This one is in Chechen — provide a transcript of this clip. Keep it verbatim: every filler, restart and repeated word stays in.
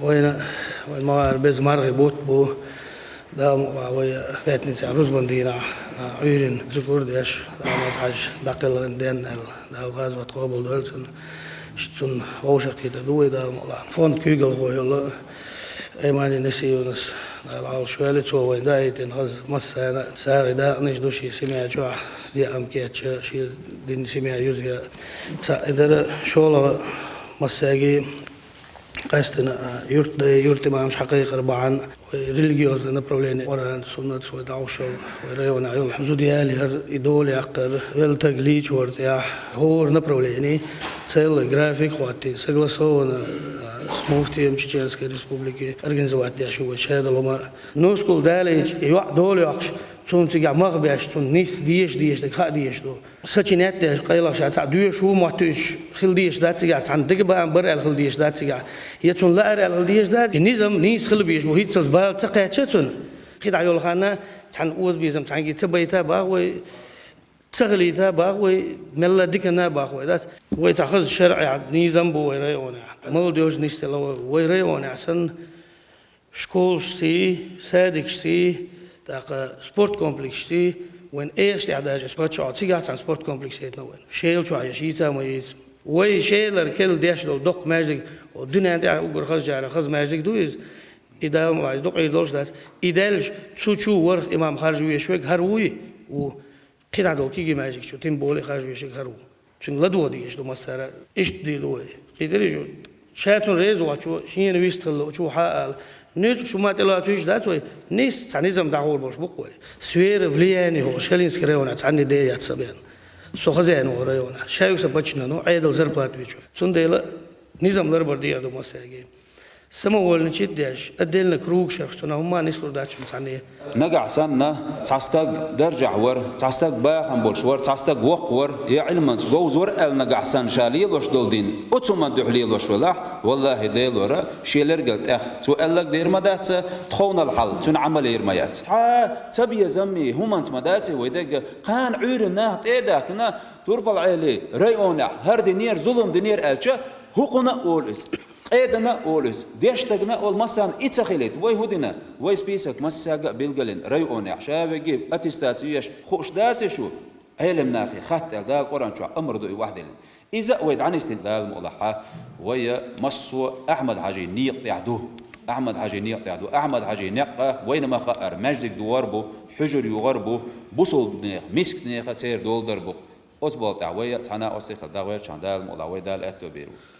Вайна, вайн магӀар беза мархи бутт бу. Дала мукъалахь, вай пятницехь рузбан дийнахь, а, Ӏуьйрина зикр деш, Ахьмад-Хьаьжа дӀакхелхина денна аьлла, Дала гӀазот къобалдойла цуьнан. Цунна вовшахкхетар ду вай, Дала мукъалахь. Фонд куьйгалхо йолу Аймани Несиевнас, Дала Ӏалаш вели, цо вайна даийтина хаза массарна а сагӀи дакъанаш ду шен семья чохь, деа ам кечча, шен дина семья юза. Цхьаъ и дара, шолгӀа массаьрга къаьстина, а, юьртдай, юьртимамаш хьакхайкхар бахьана, вай религиозный направление, Къуръан, суннат, вай дӀахьош йолу, вай районехь йолу зуда ялаяр, и дола яккхар, велла стаг лийча вара тӀехь, хӀора направление, целый график хӀоттийна, согласованно, а, с муфтием Чеченской Республики организовать деш ю вай шадолу ма. Нускал далийча, и йоӀ дола йоккхуш, цунна цигахь мах беш, цунна нийса деша дезаш дерг хаа дезаш ду. Сочинять деш, къайлаха ша цхьаъ доьшуш ву моттуьйтуш хила дезаш дац цигахь, цхьанна дика бан бара аьлла хила дезаш дац цигахь, я цунна лаьара аьлла хила дезаш дац. И низам нийса хила безаш бу, хӀинццалц бала ца кхаьчча цунна. КхидӀа йолу ханна цхьанна озабезам цхьаьнгге ца байта боху вай, ца хилийта боху вай, мелла диканна боху вай, дац. Вай цхьа хаза шарӀехь низам бу вай районехь. Молодёжь нисделла вай, вай районехь санна, школашций, садикашций, тӀаккха спорткомплексашций, вайн Ӏехаш тӀехь даже паччахьо цигахь цхьана спорткомплекс яйтина вайн. Шела чохь я шийца а ма йийца. Вай Шелара керла деш долу доккха маьждиг, о, дуьнен тӀехь уггар хазачара хаза маьждиг ду иза. И Дала ма ваьлла, дукъий долуш дац. И даьлча, цу чу ворхӀ имам харжа везаш верг хӀара вуй? Ву. КхидӀа долу кегий маьждиг чу, тем более, харжа везаш верг хӀара ву. Цуьнга ладогӀа дезаш ду массара. Иштта дийр ду вай. КхидӀа дерриш ю. Ша цунна реза воцчо, шена вистхилла, чу хьа ала. Нуьцкъаш хӀума тӀелоцуьйтуш дац вай. Нийса цхьа низам дӀахьур болуш бу-кх вай. Сфера влияния хӀокху Шелинский районехь цхьанне де яц сан бен. Со хозяин ву районехь. Ша ю сан подчиненный, Ӏедал зарплата вича. Цундела низам ларбар дехьа ду массаьрга. Самовольничать деш, отдельно кругашкахь цунах хӀумма нислур дац цхьанне. Нагахь санна, цхьа стаг даржехь вара, цхьа стаг бахам болуш вара, цхьа стаг воккха вара, я Ӏилманца говза вара аьлла нагахь санна ша лелош долу дин, оцу хӀуманна дуьхьа лелош велахь, валлахӀи, Делора, шен лергал тӀех цо аьлларг дер ма дац, тховнал хьал цуьнан Ӏамал ер ма яц. Цхьа а цабезаммий хӀуманца ма дац вай дегга, кхана Ӏуьйранна нах тӀе а даьхкина, турпал Ӏели районехь хӀара динера, зулам динера аьлча, хӀокхунна а олу иза. Къедана а олу иза, деш стагана а олу, массарна и ца хилийта. Вай хӀун дина? Вай список массаьрга а билгалйина, районехь ша веги аттестаци еш хууш даций шу? Ӏелам нахе хатта аьлла, Дала Къуръан чохь амар ду и ваьхьделла. Иза а вай дӀанисдина Дала мукъалахь, вай массо а Ахьмад-Хьаьжин некъа тӀехь ду. Ахьмад-Хьаьжин некъа тӀехь ду. Ахьмад-Хьаьжин некъ а вайна ма хаара, маьждиг догӀур бу, хьуьжар йогӀур бу, бусулба нехан, мискачу нехан церан дола дар бу. Оцу болу тӀехь вай а цхьана а оццехула дагӀерчхьана Дала мукъалахь вай Дала аьтто бийр ву.